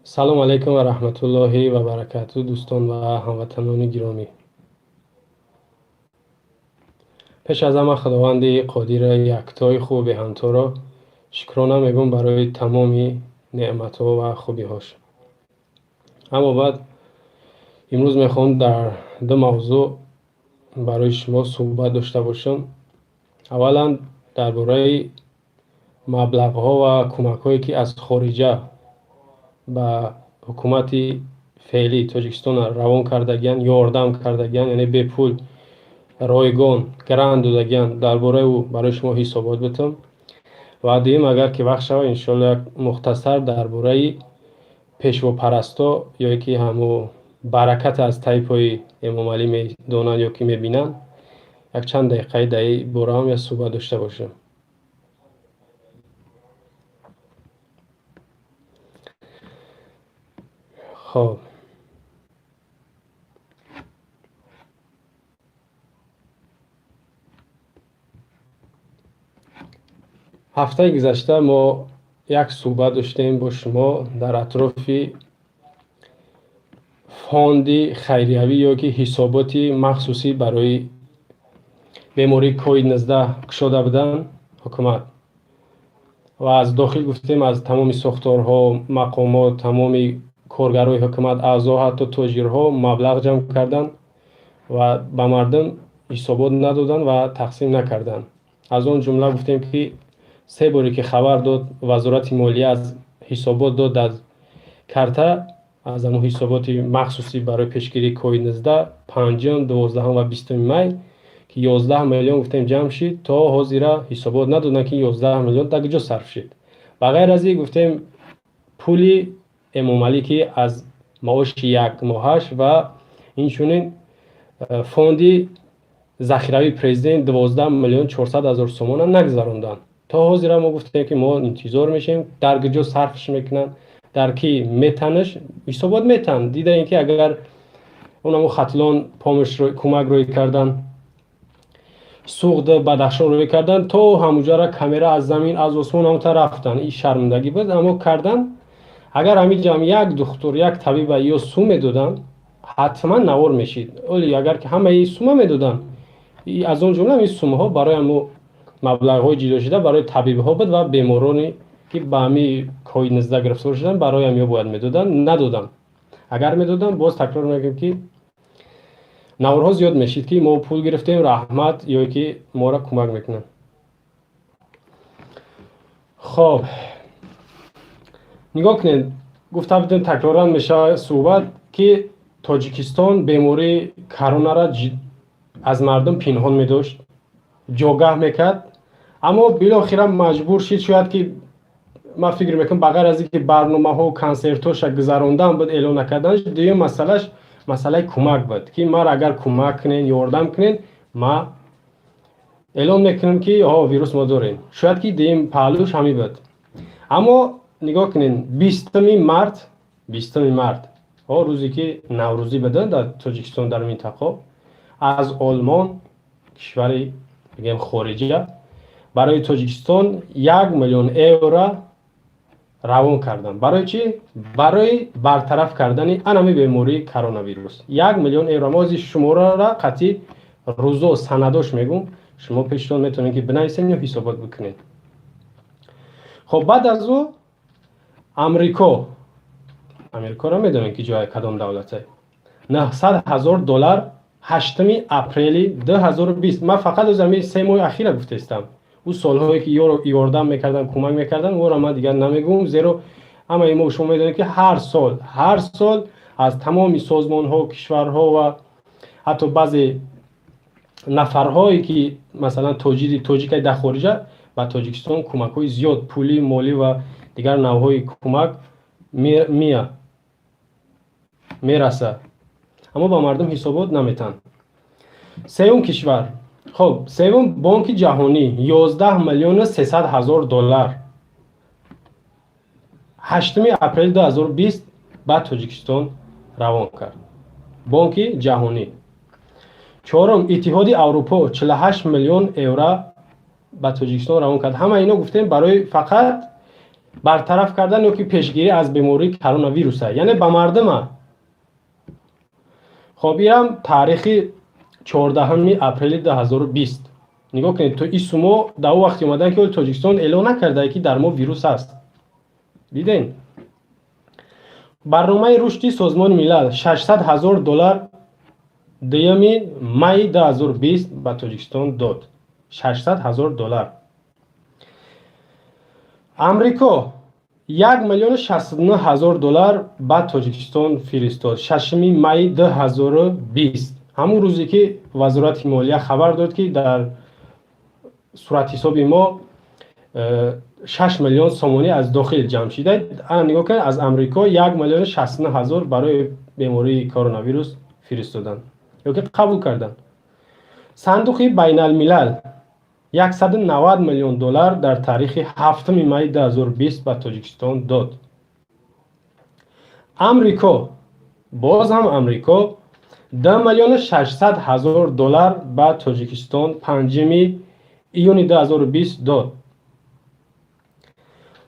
Салом алайкум ва раҳматуллоҳи ва баракату, дӯстон ва ҳамватанони гиромӣ. Пеш аз ҳама Худованди қодира яктои хубу беҳамторо шукрона мегӯм барои тамоми неъматҳо ва хубиҳош. Аммо баъд имрӯз мехоҳам дар ду мавзӯъ барои шумо суҳбат дошта бошам. Аввалан дар бораи маблағҳо ва кӯмакҳое ки аз хориҷа ба ҳукумати феълии Тоҷикистон равон кардагиянд, ёрдам кардагиянд, яъне бепул, ройгон, грант додагиянд, дар бораи ӯ барои шумо ҳисобот битам. Ва дуюм, агар ки вақт шавад, иншоалло як мухтасар дар бораи пешвопарасто ё ки ҳамо баракат аз тайпои Эмомалӣ медонанд ё ки мебинанд, як чанд дақиқаи дар ин бора ҳам як суҳбат дошта бошем. Хоб, ҳафтаи гузашта мо як суҳбат доштем бо шумо дар атрофи фонди хайриявӣ ё ки ҳисоботи махсусӣ барои бемории ковид-19 кушода буданд ҳукумат. Ва аз дохил гуфтем аз тамоми сохторҳо, мақомот, тамоми коргарои ҳукумат, аъзо, ҳатто тоҷирҳо маблағ ҷамъ карданд ва ба мардум ҳисобот надоданд ва тақсим накарданд. Аз он ҷумла гуфтем ки се боре ки хабар дод Вазорати молия аз ҳисобот дод аз карта, аз ҳамон ҳисоботи махсусӣ барои пешгирии ковид-19, 5, 12 ва 20 май, ки 11 миллион гуфтем ҷамъ шид, то ҳозира ҳисобот надоданд ки 11 миллион дар куҷо сарф шид. Ба ғайр аз ин гуфтем пули Эмомалӣ ки аз маоши як моҳаш ва инчунин фонди захиравии президент 12 миллион 400 ҳазор сомона нагузаронданд. То ҳозира мо гуфтем ки мо интизор мешавем дар куҷо сарфш мекунанд, дар ки метанаш ҳисобот метан. Дидаем ки агар онамо Хатлон помощь кӯмак рӯй кардан, Суғд, Бадахшон рӯй кардан, то ҳамуҷара камера аз замин, аз осмон ҳамта рафтан. Ин шармандагӣ буд, аммо кардан. Агар ҳамин ҷамъ як духтур, як табиба ё сум медоданд, ҳатман навор мешид. Оли агар ки ҳамаи сума медоданд, аз он ҷумла ин сумаҳо барои ҳамо маблағҳои ҷидошуда барои табибҳо буд ва бемороне ки ба ҳами ковид-19 гирифтор шуданд, барои ҳамиҳо бояд медоданд, надоданд. Агар медоданд, боз такрор мекунем ки наворҳо зиёд мешид ки мо пул гирифтем, раҳмат, ё ки моро кӯмак мекунанд. Хоб, нигоҳ кунед, гуфта будем такроран мешавад суҳбат ки Тоҷикистон бемории коронара аз мардум пинҳон медошт, ҷогаҳ мекард, аммо билохира маҷбур шид. Шояд ки ман фикр мекунам, ба ғайр аз ин ки барномаҳо, консертҳоша гузарондан буд, эълон накарданаш, дуюм масъалаш масъалаи кӯмак буд, ки маро агар кӯмак кунен, ёрдам кунен, ма эълон мекунам ки ҳо вирус мо дорем. Шояд ки дуюм паҳлӯш ҳамин буд. Аммо нигоҳ кунед, 20 март, 20 март, ҳо рӯзе ки наврӯзӣ буда дар Тоҷикистон, дар минтақо, аз Олмон, кишвари бигем хориҷа, барои Тоҷикистон 1 миллион евро равон карданд. Барои чӣ? Барои бартараф кардани анами бемории коронавирус. 1 миллион евро. Мо ози шуморара қатъи рӯзо санадош мегӯм, шумо пештон метавонед ки бинависед ё ҳисобот бикунед. Хоб, баъд аз ӯ Амрико, Амрикоро медонед ки ҷои кадом давлате, 900 ҳазор доллар 8 апрели 2020. Ман фақат оз ҳамин 3 моҳи ахира гуфтаистам. Ӯ солҳое ки ёро ёрдам мекарданд, кӯмак мекарданд, ӯро ман дигар намегӯм, зеро ҳамаи мо шумо медонед ки ҳар сол, ҳар сол аз тамоми созмонҳо, кишварҳо ва ҳатто баъзе нафарҳое ки масалан тоҷири тоҷикай дар хориҷа ба Тоҷикистон кӯмакҳои зиёд пулӣ, молӣ ва дигар навъҳои кӯмак мия мерасад, аммо ба мардум ҳисобот наметаҳанд. Сеюм кишвар, хоб, сеюм Бонки ҷаҳонӣ 11 миллиону 300 ҳазор доллар 8 апрели 2020 ба Тоҷикистон равон кард Бонки ҷаҳонӣ. Чорум, Иттиҳоди Аврупо 48 миллион евро ба Тоҷикистон равон кард. Ҳама ино гуфтем барои фақат Бартараф кардан ё ки пешгирӣ аз бемории коронавируса, яъне ба мардума. Хоб, ирам таърихи 14 апрели 2020. Нигоҳ кунед, то ин сумо дар он вақте омадан, ки оли Тоҷикистон эълон накардае, ки дар мо вирус аст. Дидем, Барномаи рушди Созмони Милал 600 ҳазор доллар 2 майи 2020 ба Тоҷикистон дод, 600 ҳазор доллар. Амрико 1 миллиону 69 ҳазор доллар ба Тоҷикистон фиристод 6 майи 2020, ҳамон рӯзе, ки Вазорати молия хабар дод, ки дар суратҳисоби мо 6 миллион сомонӣ аз дохил ҷамъ шида. Ана, нигоҳ кунед, аз Амрико 1 миллиону 69 ҳазор барои бемории коронавирус фиристоданд ё ки қабул карданд. Сандуқи байналмилал 190 миллион доллар дар таърихи 7 майи 2020 ба Тоҷикистон дод. Амрико, боз ҳам Амрико, 2 миллиону 600 ҳазор доллар ба Тоҷикистон 5 июни 2020 дод.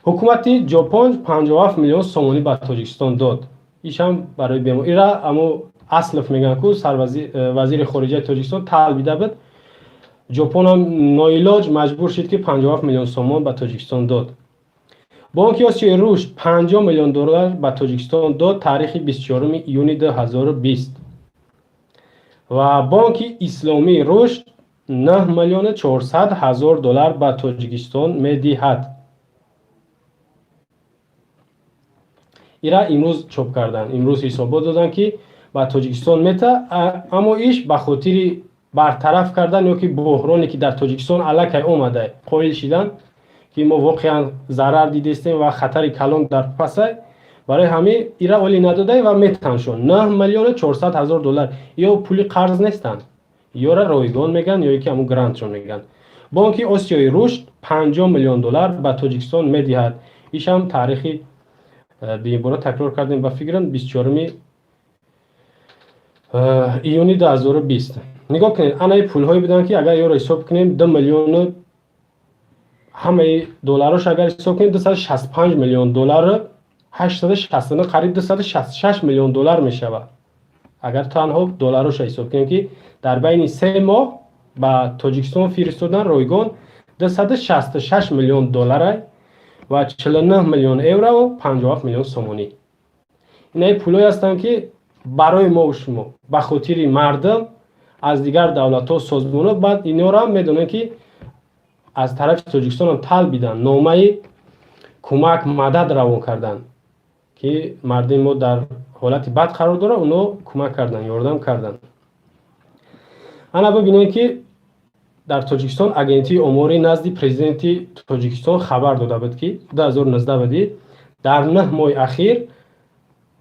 Ҳукумати Ҷопон 57 миллион сомонӣ ба Тоҷикистон дод. Ишам барои бемор. Ира амо Аслов мегӯянд ку, вазири хориҷаи Тоҷикистон талбида буд, Ҷопонам ноилоҷ маҷбур шуд, ки 57 миллион сомон ба Тоҷикистон дод. Бонки Осиёи Рушд 50 миллион доллар ба Тоҷикистон дод таърихи 24 июни 2020 ва Бонки Исломии Рушд 9 миллиону 400 ҳазор доллар ба Тоҷикистон медиҳад. Ира имрӯз чоп карданд, имрӯз ҳисобот доданд, ки ба Тоҷикистон мета, аммо иш ба хотири бартараф кардан ё ки буҳроне, ки дар Тоҷикистон аллакай омада, қоил шидан, ки мо воқеан зарар дидестем ва хатари калон дар пасай. Барои ҳамин ира олӣ надодай ва метаншон 9 миллиону 400 ҳазор доллар. Ё пули қарз нестанд, ёра ройгон мегӯянд, ё ки ҳамун грантшон мегӯянд. Бонки Осиёи Рушд 50 миллион доллар ба Тоҷикистон медиҳад. Ишам таърихи дуюмбора такрор кардем, ба фикрам, 24 июни 2020. Нигоҳ кунед, анаи пулҳое буданд, ки агар ёро ҳисоб кунем, 2 миллиону ҳамаи долларош агар ҳисоб кунем, 265 миллион доллар, 869, қариб 266 миллион доллар мешавад, агар танҳо доллароша ҳисоб кунем, ки дар байни 3 моҳ ба Тоҷикистон фиристодан ройгон 266 миллион доллара ва 49 миллион еврову 57 миллион сомонӣ. Инаи пулҳое ҳастанд, ки барои мову шумо, ба хотири мардум аз дигар давлатҳо, созмонҳо. Баъд инҳоро медонем, ки аз тарафи Тоҷикистонам талбиданд, номаи кӯмак, мадад равон карданд, ки мардуми мо дар ҳолати бад қарор дорад. Онҳо кӯмак карданд, ёрдам карданд. Ана, бибинем, ки дар Тоҷикистон Агентии оморӣ назди президенти Тоҷикистон хабар дода буд, ки 2019 будӣ, дар 9 моҳи ахир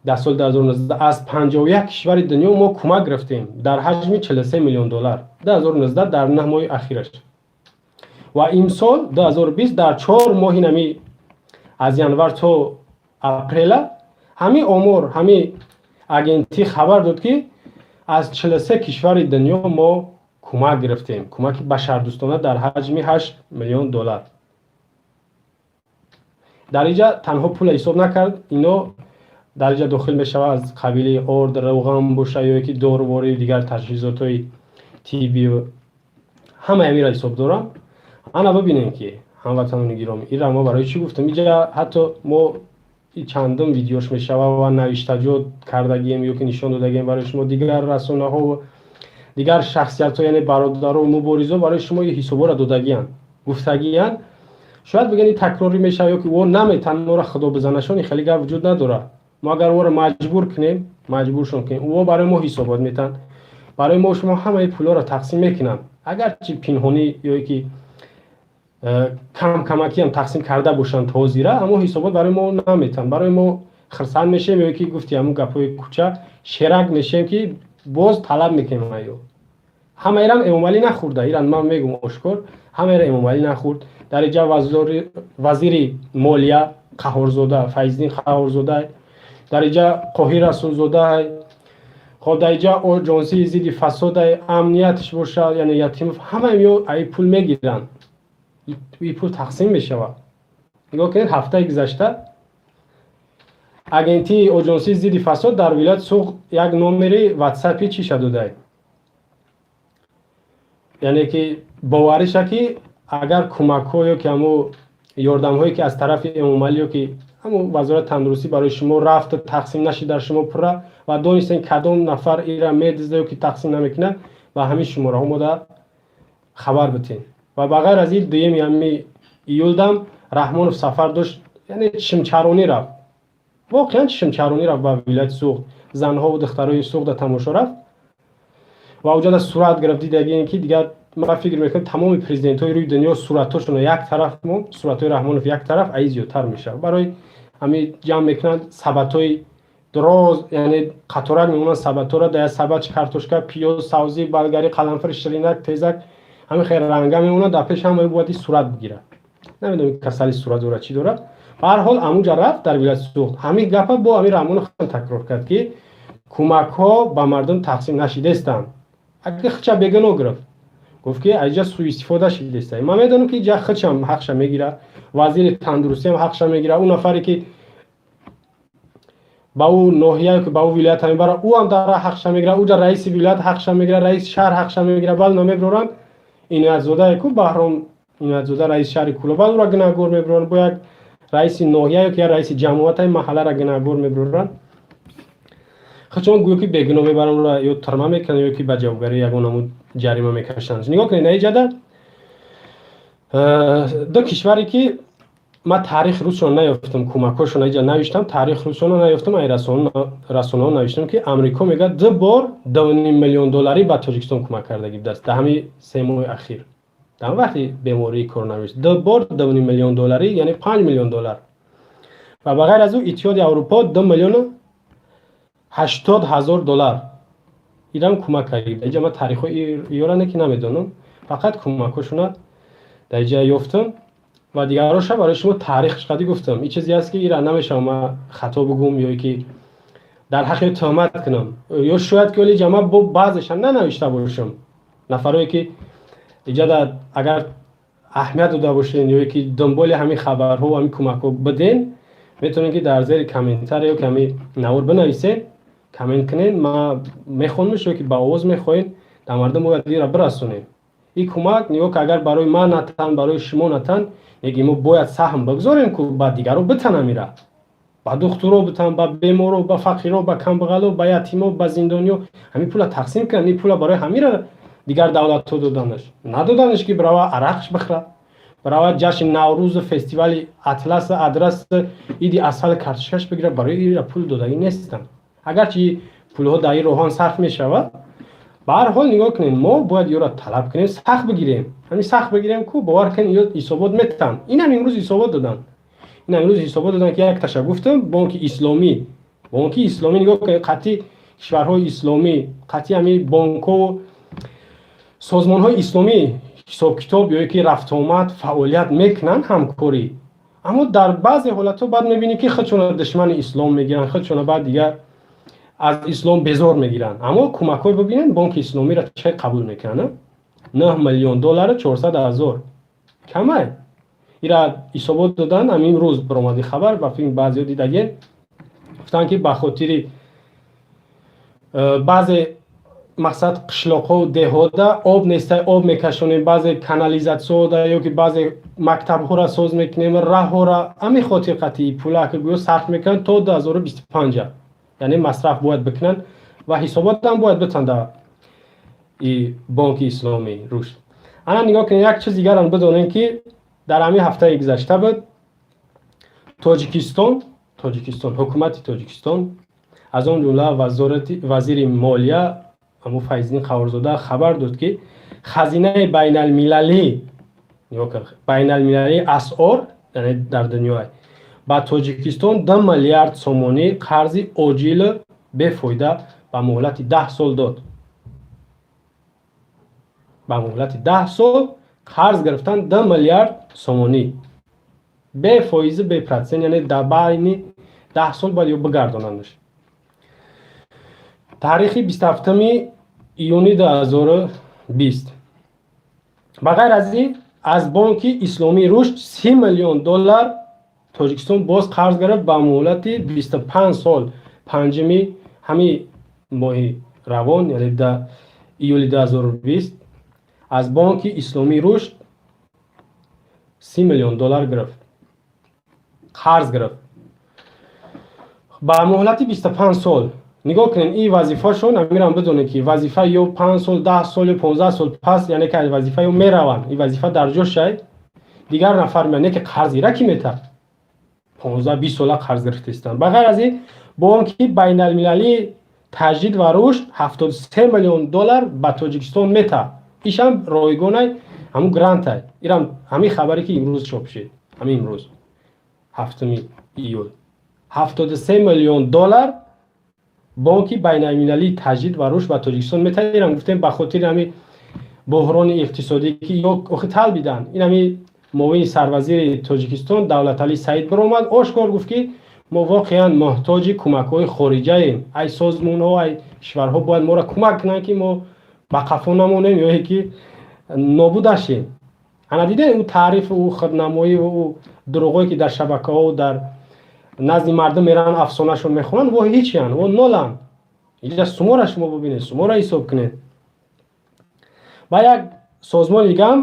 дар соли 2019 аз 51 кишвари дунё мо кӯмак гирифтем дар ҳаҷми 43 миллион доллар 2019 дар 9 моҳи ахираш. Ва имсол 2020 дар 4 моҳи нами аз январ то апрела ҳамин омор, ҳамин агентӣ хабар дод, ки аз 43 кишвари дунё мо кӯмак гирифтем, кӯмаки башардӯстона дар ҳаҷми 8 миллион доллар. Дар инҷа танҳо пула ҳисоб накард, ино дар инҷа дохил мешавад аз қабили орд, равған боша ё ки доруворӣ, дигар таҷҳизотҳои тиббӣ, ҳамаи ҳаминро ҳисоб дорам. Ана, бибинем, ки ҳамватанони гиромӣ, инра мо барои чӣ гуфтам? Инҷа ҳатто мо чандум видеош мешава ва навиштаҷот кардагием ё ки нишон додагием барои шумо. Дигар расонаҳо, дигар шахсиятҳо, яъне бародару муборизо барои шумо ин ҳисобҳоро додагиянд, гуфтагиянд. Шояд бигӯянд, ин такрорӣ мешава ё ки о наметан моро, худо бизанашон. Ин хеле гап вуҷуд надорад. Мо агар ӯро маҷбур кунем, маҷбуршон кунем, ӯ барои мо ҳисобот метаҳанд, барои мо шумо ҳамаи пулҳоро тақсим мекунанд, агарчи пинҳонӣ ё ки кам камакиам тақсим карда бошанд ҳозира, аммо ҳисобот барои мо наметаҳанд. Барои мо хирсанд мешем ё ки гуфти ҳамун гапҳои кӯча, шерак мешем, ки боз талаб мекунем. Аю ҳамаирам Эмомалӣ нахӯрда. Иран ман мегум ошкор, ҳамаира Эмомалӣ нахӯрд. Дар инҷа вазири молия Қаҳорзода, Файздин Қаҳорзода, дар инҷа Қоҳир Расулзода, хоб, дар инҷа Оҷонсии зидди фасода, амниятш бошад, яъне Ятимов, ҳамаи ё аи пул мегиранд, и пул тақсим мешавад. Нигоҳ кунед, ҳафтаи гузашта агентии оҷонсии зидди фасод дар вилояти Суғд як номери ватсапи чиша додай, яъне ки бовариша, ки агар кӯмакҳо ё ки ҳамо ёрдамҳое, ки аз тарафи Эмомалӣ ё ки ҳамо Вазорати тандурустӣ барои шумо рафта тақсим нашид дар шумо пурра ва донистем, кадом нафар ира медизда ё ки тақсим намекунад, ба ҳамин шумораҳо мода хабар битем. Ва ба ғайр аз ин, дуюми ҳами июлдам Раҳмонов сафар дошт, яъне чишмчаронӣ рафт, воқеан чишмчаронӣ рафт ба вилояти Суғд, занҳову духтарои Суғда тамошо рафт ва уҷада сурат гирифт. Дидагием, ки дигар ман фикр мекунам, тамоми президентҳои рӯи дунё суратҳошонро як тараф, мо суратҳои Раҳмонов як тараф, аи зиёдтар мешавад. Барои ҳамин ҷамъ мекунанд сабатҳои дроз, яъне қаторак мемонанд сабатҳоро. Дар як сабат картошка, пиёз, савзӣ, балгари, қаламфур, ширинак, тезак, ҳамин хел ранга мемонад. Дар пеши ҳама бояд сурат бигирад. Намедонам, касали сурат дорад, чӣ дорад. Ба ҳар ҳол, амуҷа рафт дар вилояти Суғд, ҳамин гапа бо ҳамин Раҳмонов такрор кард, ки кӯмакҳо ба мардум тақсим нашидестанд. Аки хича бегуноҳ гирифт, гуфт, ки аҷа суистифода шидеста. Ман медонам, ки ҷа хичам ҳақша мегирад, вазири тандурустиам ҳақша мегирад, ӯ нафаре, ки ба ӯ ноҳия, ба ӯ вилоята мебарад, ӯ ҳам дар ҳақша мегирад, ӯ ҷа раиси вилоят ҳақша мегирад, раиси шаҳр ҳақша мегирад. Баъд намебироранд Иноятзода ку, Баҳром Иноятзода, раиси шаҳри Кӯлоб, баъд ӯра гунаҳгор мебироранд, бо як раиси ноҳия ё ки як раиси ҷамоатаи маҳаллара гунаҳгор мебироранд. Худшон гӯё ки бегуноҳ мебаранд, ӯра ё тюрьма мекунанд, ё ки ба ҷавобгарӣ ягон намуд ҷарима мекашанд. Нигоҳ кунед, наиҷада ду кишваре, ки ман таърихи рӯзшон наёфтам, кӯмакҳошон иҷа навиштам, таърихи рӯзшонро наёфтам, ай расонаҳо навиштам, ки Амрико мегӯяд, ду бор 2,5 миллион долларӣ ба Тоҷикистон кӯмак кардагӣ будааст дар ҳамин 3 моҳи ахир, дар вақти бемории коронавирус. Ду бор 2,5 миллион долларӣ, яъне 5 миллион доллар. Ва ба ғайр аз ӯ, Иттиҳоди Аврупо 2 080 000 доллар ирам кӯмак карда. Иҷа ман таърихҳои ёра не, ки намедонам, фақат кӯмакҳошона дар иҷа ёфтам ва дигарроша барои шумо таърихш қадӣ гуфтам. Ин чизе аст, ки ира намешавам ман хато бугум ё ки дар ҳаққи туҳмат кунам, ё шояд ки оли ҷама бо баъзешам нанавишта бошам. Нафарое, ки иҷада агар аҳамият дода бошен ё ки дунболи ҳамин хабарҳо ва ҳамин кӯмакҳо биден, метавонед, ки дар зери комментария ё ки ҳамин навор бинависед, коммент кунед, ман мехонамш, ё ки ба овоз мехоҳед, дар мардум бояд ира бирасонем. Ин кӯмак, нигоҳ, ки агар барои ман натан, барои шумо натан, лекин мо бояд саҳм бигзорем, ку ба дигаро битанам, ира ба духтуро битан, ба беморо, ба фақиро, ба камбағало, ба ятимо, ба зиндониё ҳамин пула тақсим кунанд. Ин пула барои ҳамира дигар давлатҳо доданаш, надоданаш, ки бирава арақш бихӯрад, бирава ҷашни Наврӯзу фестивали Атласа, Адрас, иди асали картошкаш бигирад. Барои ира пул додагӣ нестанд, агарчи пулҳо дар ин роҳон сарф мешавад. Ба ҳар ҳол, нигоҳ кунед, мо бояд ёро талаб кунем, сахт бигирем, ҳамин сахт бигирем ку бовар кунед, ё ҳисобот метаҳанд. Инам имрӯз ҳисобот доданд, инам имрӯз ҳисобот доданд, ки якташа гуфтам, Бонки Исломӣ. Бонки Исломӣ, нигоҳ кунед, қатъи кишварҳои исломӣ, қатъи ҳамин бонкҳо, созмонҳои исломӣ ҳисобкитоб ё ки рафтуомад, фаъолият мекунанд, ҳамкорӣ. Аммо дар баъзе ҳолатҳо баъд мебинӣ, ки худшона душмани ислом мегиранд, худшона баъд дигар аз ислом безор мегиранд. Аммо кӯмакҳое бибинед, Бонки Исломиро чӣ қабул мекунанд: 9 миллион доллару 400 ҳазор. Камай ира ҳисобот додан. Ҳамин рӯз баромади хабар, ба фикр баъзеҳо дидагем, гуфтанд, ки ба хотири баъзе мақсад қишлоқҳо, деҳода об нестай, об мекашонем, баъзе канализатсияода ё ки баъзе мактабҳоро соз мекунем, раҳҳора, ҳамин хотир қатъи пула ки гӯё сарф мекунанд то 2025, яъне масраф бояд бикунанд ва ҳисоботам бояд битанд и Бонки Исломии Рушд. Ана нигоҳ кунед, як чиз дигарам бидонем, ки дар ҳамин ҳафтаи гузашта буд, Тоҷикистон, ҳукумати Тоҷикистон, аз он ҷумла вазири молия аму Файзиддин Қаҳорзода хабар дод, ки хазинаи байналмилалӣ, байналмилалии асъор, яъне дар дунё, ба Тоҷикистон 2 миллиард сомонӣ қарзи оҷилу бефоида ба муҳлати 10 сол дод. Ба муҳлати 10 сол қарз гирифтан, 2 миллиард сомонӣ, бефоизу бепроцент, яъне дар байни 10 сол бояд ё бигардонандаш. Таърихи 27 июни 2020. Ба ғайр аз ин, аз Бонки Исломии Рушд 30 миллион доллар. Тоҷикистон боз қарз гирифт ба муҳлати 25 сол. 5-уми ҳамин моҳи равон, яъне июли 2020, аз Бонки Исломии Рушд 30 миллион доллар гирифт, қарз гирифт ба муҳлати 25 сол. Нигоҳ кунед, ин вазифашон амирам бидонед, ки вазифа ё 5 сол, 10 сол ё 15 сол пас, яъне ки вазифа ё мераванд, ин вазифа дар ҷошай, дигар нафар меяд, не ки қарз ира ки метад, 15-20 сола қарз гирифтаистанд. Ба ғайр аз ин, Бонки Байналмилалии Таҷдид ва Рушд 73 миллион доллар ба Тоҷикистон метаҳад. Ишам ройгонай, ҳамун грантай. Ирам ҳамин хабаре, ки имрӯз чоп шид, ҳамин имрӯз, 7 июл, 73 миллион доллар Бонки Байналмилалии Таҷдид ва Рушд ба Тоҷикистон метаҳад. Ирам гуфтем, ба хотири ҳамин буҳрони иқтисодӣ, ки ё охи талбиданд. Ин ҳамин муовини сарвазири Тоҷикистон Давлаталӣ Саид биромад, ошкор гуфт, ки мо воқеан муҳтоҷи кӯмакҳои хориҷаем, ай созмонҳо, ай кишварҳо бояд моро кӯмак кунанд, ки мо ба қафо намонем ё ки нобуд нашем. Ана дидед, ӯ таърифу ӯ худнамоӣ, ӯ дурӯғое, ки дар шабакаҳо, дар назди мардум мераванд, афсонашон мехонанд, во ҳечиянд, во ноланд. Инҷа сумора шумо бубинед, сумора ҳисоб кунед. Ба як созмони дигаам,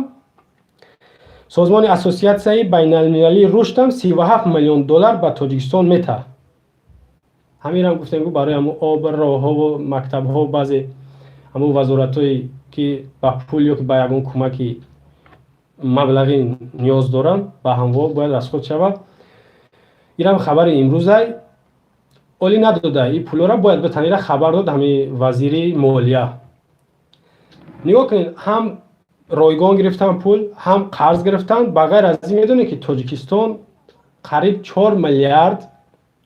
созмони Ассотсиатсияи Байналмилалии Рушдам, 37 миллион доллар ба Тоҷикистон метаҳад. Ҳаминам гуфтем, ку барои ҳамун об, роҳҳову мактабҳо, баъзе ҳамун вазоратҳое, ки ба пул ё ки ба ягон кӯмаки маблағӣ ниёз доранд, ба ҳамво бояд расход шавад. Инам хабари имрӯзай. Олӣ надода, ин пулҳоро бояд битан. Ира хабар дод ҳамин вазири молия. Нигоҳ кунед, ҳам ройгон гирифтан пул, ҳам қарз гирифтан. Ба ғайр аз ин, медонед, ки Тоҷикистон қариб 4 миллиард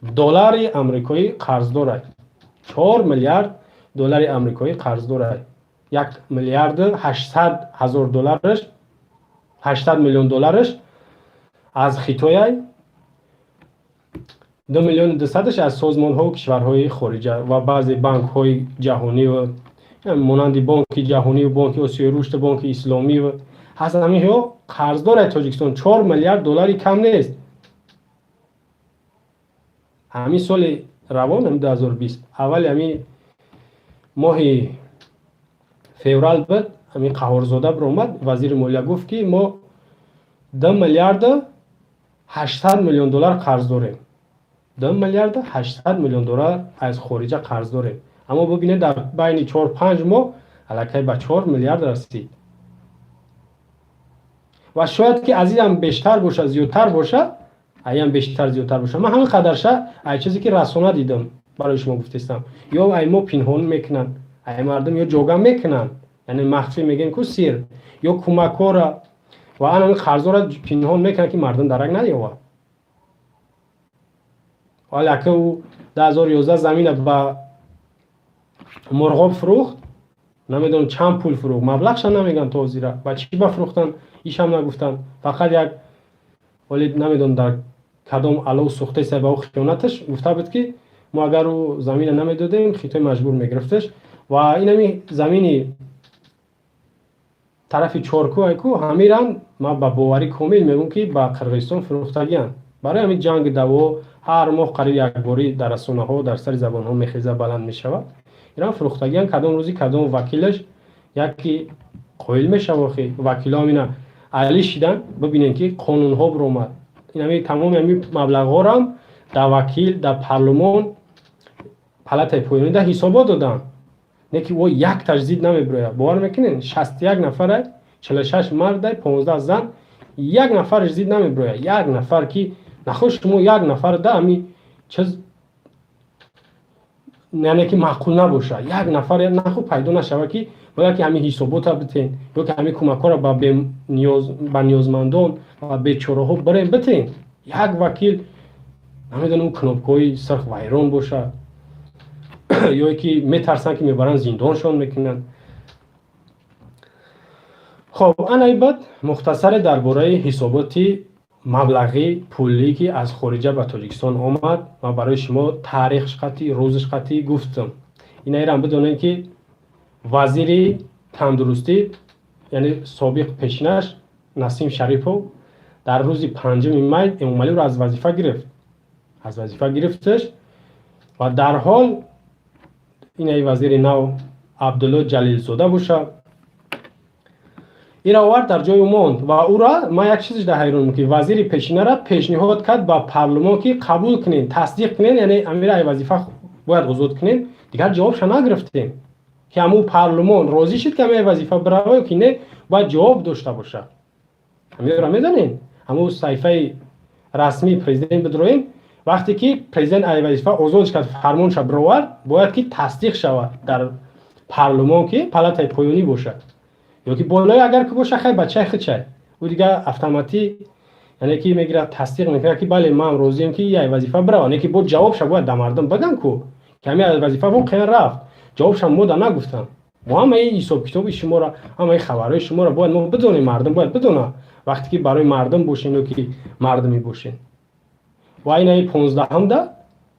доллари амрикоӣ қарз дорад. 4 миллиард доллари амрикоӣ қарз дорад. 1 миллиарду 800 ҳазор доллараш, 800 миллион доллараш аз Хитояй, 2 миллиону 200-аш аз созмонҳову кишварҳои хориҷа ва баъзе банкҳои ҷаҳонӣ, монанди Бонки Ҷаҳонию Бонки Осиёи Рушду Бонки Исломӣ ҳаст. Ҳаминҳо қарздорад Тоҷикистон. 4 миллиард доллари кам нест. Ҳамин соли равон, ҳамин 2020, аввали ҳамин моҳи феврал буд, ҳамин Қаҳорзода биромад, вазири молия, гуфт, ки мо 2 миллиарду 800 миллион доллар қарз дорем. 2 миллиарду 800 миллион доллар аз хориҷа қарз дорем. Аммо бубинед, дар байни 4-5 моҳ аллакай ба 4 миллиард расид ва шояд ки аз инам бештар бошад, зиёдтар бошад, аям бештар, зиёдтар бошад. Ман ҳамин қадарша ай чизе, ки расона дидам, барои шумо гуфтестам. Ё ай мо пинҳон мекунанд, ай мардум ё ҷога мекунанд, яъне махфӣ мегӯем ку, сир, ё кӯмакҳора ва ана қарзҳоро пинҳон мекунанд, ки мардум дарак наёвад. Вале ака ӯ 2011 замина ба Мурғоб фурӯхт, намедонам чанд пул фурӯхт, маблағша намегӯянд то ҳозира, ба чӣ ба фурӯхтан, ишам нагуфтанд. Фақат як вале намедонам дар кадом алов сӯхтеса, ба ӯ хиёнаташ гуфта буд, ки мо агар ӯ замина намедодем, Хитой маҷбур мегирифташ. Ва инами замини тарафи Чорку айку, ҳамирам ман ба боварӣ комил мегӯм, ки ба Қирғизистон фурӯхтагианд. Барои ҳамин ҷанги даво ҳар моҳ қариб якборӣ дар расонаҳо, дар сари забонҳо мехеза, баланд мешавад. Ирам фурӯхтагиан. Кадом рӯзи кадом вакилаш яки қоил мешава? Охи вакилҳо ина али шидан. Бибинем, ки қонунҳо биромад, инами тамоми ҳамин маблағҳорам дар вакил, дар парлумон, палатаи поёнӣ да ҳисобот доданд, не ки во якташ зид намебирояд. Бовар мекунед, 61 нафара, 46 мардай, 15 зан, як нафараш зид намебирояд. Як нафар ки нахо шумо як нафар да ҳами чиз, яъне ки маъқул набошад, як нафар нахо пайдо нашавад, ки бояд ки ҳамин ҳисобота битен ё ки ҳамин кӯмакҳоро ба ниёзмандон ва бечораҳо бирем битен. Як вакил, намедонам, кнопкаҳои сирх вайрон бошад ё ки метарсанд, ки мебаранд, зиндоншон мекунанд. Хоб, анаи баъд мухтасаре дар бораи ҳисоботи маблағи пулӣ, ки аз хориҷа ба Тоҷикистон омад, ва барои шумо таърихш қатъӣ, рӯзш қатъӣ гуфтам. Инаирам бидонед, ки вазири тандурустӣ, яъне собиқ, пешинаш Насим Шарипов. Дар рӯзи 5 май Эмомалиро аз вазифа гирифт, аз вазифа гирифташ ва дарҳол инаи вазири нав, Абдулло Ҷалилзода боша, ира овард, дар ҷои ӯ монд. Ва ӯра ман як чизаш дар ҳайронам, ки вазири пешинара пешниҳод кард ба парлумон, ки қабул кунен, тасдиқ кунен, яъне амира ай вазифа бояд озод кунен. Дигар ҷавобша нагирифтем, ки ҳамун парлумон розӣ шуд, ки ами вазифа бирава ё ки не. Бояд ҷавоб дошта бошад. Ҳамиро медонем, ҳамун саҳифаи расмии президент бидроем. Вақте ки президент ай вазифа озодш кард, фармонша бировард, бояд ки тасдиқ шавад дар парлумон, ки палатаи поёнӣ бошад ё ки болои. Агар ки боша, хай, бачаи хичай, ӯ дига автоматӣ, яъне ки мегирад, тасдиқ мекунад, ки бале, ман розием, ки ай вазифа бирава. Не ки бо ҷавобша бояд да мардум баган ку, ки ҳами аз вазифа воқеан рафт. Ҷавобша мо да нагуфтам. Мо ҳамаи ҳисобкитоби шуморо, ҳамаи хабарҳои шуморо бояд мо бидонем. Мардум бояд бидонад, вақте ки барои мардум бошен ё ки мардумӣ бошен. Ва инаи 15-ҳамда,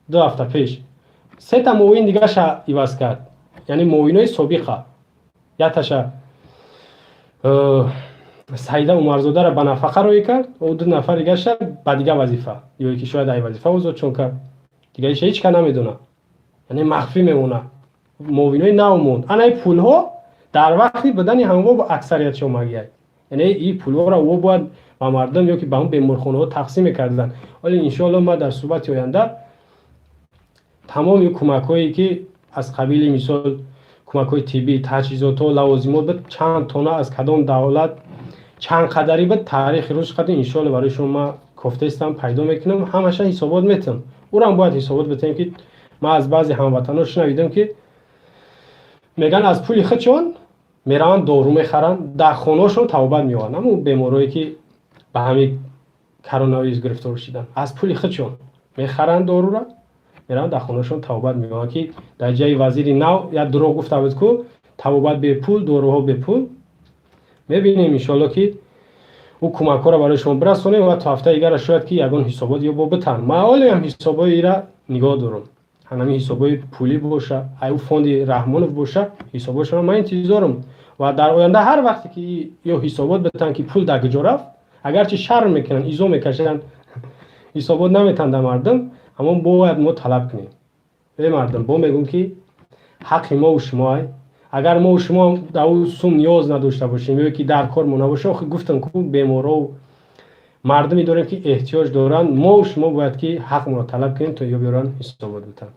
2 ҳафта пеш, сета муовин дигаша иваз кард, яъне муовинои собиқа. Якташа Саида Умарзодара ба нафақа роӣ кард, ӯ ду нафар дигаша ба дига вазифа ё ки шояд ай вазифа озодшон кард. Дигариша ҳеч ка намедонад, яъне махфӣ мемонад. Муовинои нав монд. Анаи пулҳо дар вақти будани ҳамво аксариятшо магияд, яъне и пулҳоро ӯ бояд ба мардум ё ки ба ҳамн беморхонаҳо тақсим мекарданд. Вале, иншоалло, ман дар суҳбати оянда тамоми кӯмакҳое, ки аз қабили мисол кӯмакҳои тиббӣ, таҷҳизотҳо, лавозимот буд, чанд тона, аз кадом давлат, чанд қадарӣ буд, таърихи рӯз қади, иншоалло, барои шумо ман кофтаистам, пайдо мекунам, ҳамаша ҳисобот метам. Ӯрам бояд ҳисобот битем, ки ман аз баъзе ҳамватанҳо шунавидам, ки мегӯянд, аз пули худшон мераванд, дору мехаранд, дар хонаҳошон табобат меёбанд. Ҳамун беморое, ки ба ҳамин коронавирус гирифтор шуданд, аз пули худшон мехаранд дорура, мераванд, дар хонаҳошон табобат меёбанд, ки дар ҷои вазири нав як дурӯғ гуфта буд ку: табобат бепул, доруҳо бепул. Мебинем, иншоалло, ки ӯ кӯмакҳоро барои шумо бирасонем ва то ҳафтаи дигара шояд ки ягон ҳисобот ё бо битан. Ман ҳолиам ҳисобҳои ира нигоҳ дорам, ҳанами ҳисобҳои пулӣ боша, ай фонди Раҳмонов боша, ҳисобҳошро ман интизорам. Ва дар оянда ҳар вақте ки ё ҳисобот битан, ки пул дар куҷо рафт, агарчи шарм мекунанд, изо мекашанд, ҳисобот наметанд да мардум, аммо бояд мо талаб кунем. Э мардум, бо мегӯм, ки ҳаққи мову шумоай. Агар мову шумо дар ӯ сум ниёз надошта бошем ё ки дар кор мо набошем, охи гуфтам ку, беморову мардуме дорем, ки эҳтиёҷ доранд. Мову шумо бояд ки ҳаққмонро талаб кунем, то ё биёранд, ҳисобот битанд.